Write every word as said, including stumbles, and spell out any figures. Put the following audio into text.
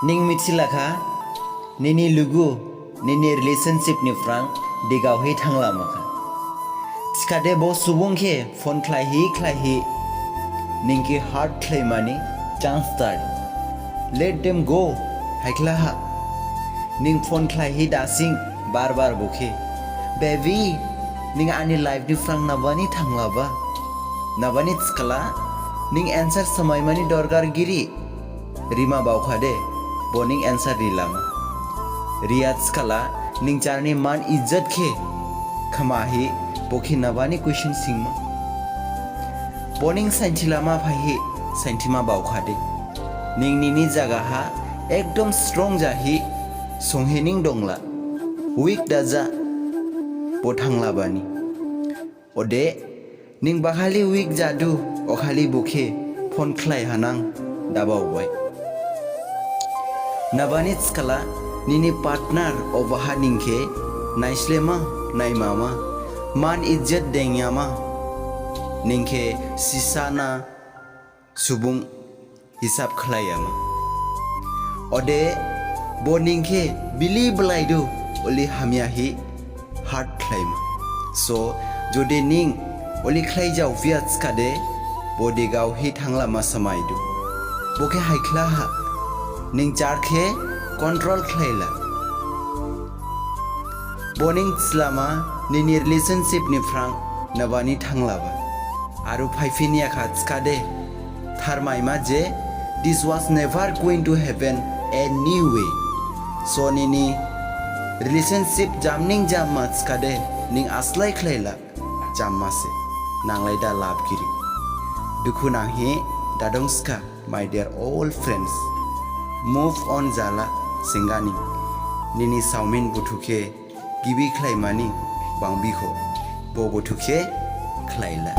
Ning mithilakha, nini lugu, nini relationship ni phrang degaohi thanglamakha. Thikhade bo subung khe phone khlaihi khlaihi ning khe hurt khlaimani chance dari. Let them go, haikhlaha. Ning phone khlaihi dasing bar bar bo khe, "Baby, ning ani life ni phrang nabani thanglaba?" Nabani thikhala, ning answer samaimani dorkar giri. Rima baokhade, bo ning answer rilama. Riya thikhala, ning jarni man ijjat khe khamahi, bo khe nabani question singma. Bo ning sainthilama phaihi, sainthima baokhade, ning nini jagaha ekdom strong jahi, songhi ning dongla. Weak daja, bo thanglabani. Ode, ning bakhali weak jadu, okhali bo khe phone khlai hanang dabaobai. Nabani thikhala, nini partner obaha ning khe naislema, naimama, man ijjat dengyama, ning khe sisana subung hisab khlaiyama. Ode bo ning khe bili blaidu, oli hamyahi hurt khlaima. So, jodi ning oli khlaijaophiya thikhade, bo degaohi thanglama samaidu. Bo khe haikhlaha, ning jar khe control khlaila. Bo ning thilama nini relationship ni phrang nabani thanglaba. Aru phaiphinyakha thikhade, tharmaima je, this was never going to happen anyway. So nini relationship jamning jamma thikhade, ning aslai khlaila, jammase. Nanglai da lab giri. Dukhu nanghi dadong thikha, my dear all friends. Move on jala singani. Nini saomin buthu khe gibi khlaimani bangbikho, bo buthu khe khlaila.